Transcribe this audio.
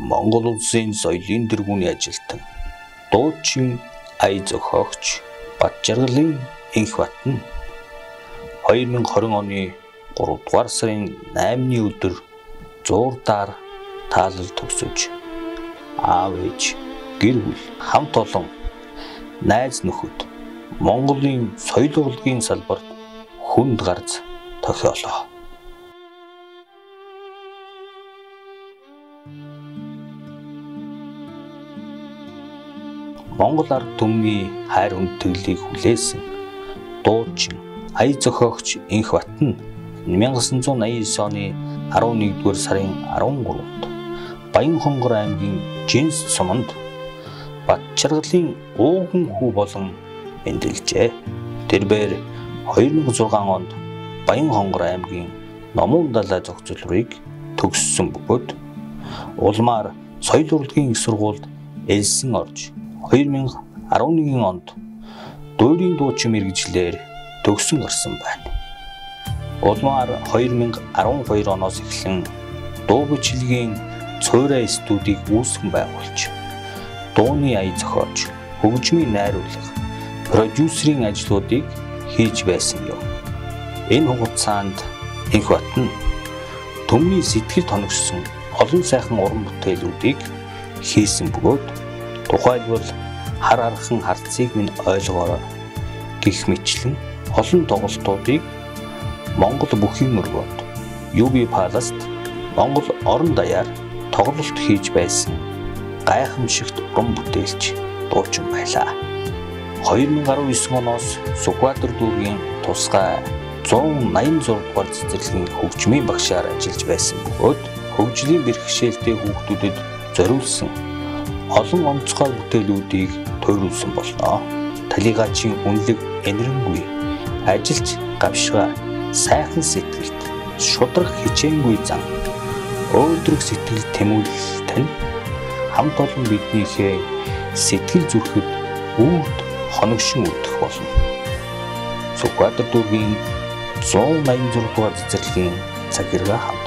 Монгол улсын соёлын тэргүүний ажилтан, дуучин, ая зохиогч Батжаргалын Энхбат нь 2020 оны 3 дугаар сарын 8-ны өдөр зуурдаар таалал төгсөж, аав ээж, гэр бүл, хамт олон найз нөхөд Монголын соёл урлагийн салбарт хүнд гарц тохиолоо. Монгол ард түмний хайр хүндэтгэлийг хүлээсэн дуучин, ая зохиогч Энхбат нь 1989 оны 11-р сарын 13-нд Баянхонгор аймгийн Жинс суманд Батчаргалын ууган хүү болон мэндэлжээ. Тэрбээр 2006 онд Баянхонгор аймгийн Номуун далай зохицуулбарыг төгссөн бөгөөд улмаар соёл урлагийн их сургуульд элсэн орж 2011 онд дуурийн дуучин мэргэжлээр төгсөн гарсан байна. Улмаар 2012 оноос эхлэн дуу бичлэгийн Цуурай студийг үүсгэн байгуулж, дууны ая зохиож, хөгжмийн найруулга, продюсерийн ажлуудыг хийж байсан юм. Энэ хугацаанд Энхбат нь түмний сэтгэл тоногсон олон сайхан уран бүтээлүүдийг хийсэн бөгөөд тухайлбал хар архан харцыг минь ойлгоорой гэх мэтчлэн олон тоглолтуудыг Монгол бүхийн өргөөнд, UB Palace-т, Монгол орон даяар тоглолт хийж байсан гайхамшигт уран бүтээлч дуучин байлаа. 2019 оноос Сүхбаатар дүүргийн тусгай 186 дугаар цэцэрлэгийн хөгжмийн багшаар ажиллаж байсан бөгөөд хөгжлийн бэрхшээлтэй хүүхдүүдэд зориулсан олон онцгой бүтээлүүдийг туйруулсан болно. Талийгаачийн үнэлэг энэрэнгүй, ажилч гавшгаа, сайхан сэтгэлт, шудраг хичээнгүй зан, өөдрөг сэтгэл тэмүүлэл тань хамт олон биднийхээ сэтгэл зүрхэд үрд хоногшин үлдэх болно. Сүхбаатар дүүргийн 186 дугаар цэцэрлэгийн захиргаа хамт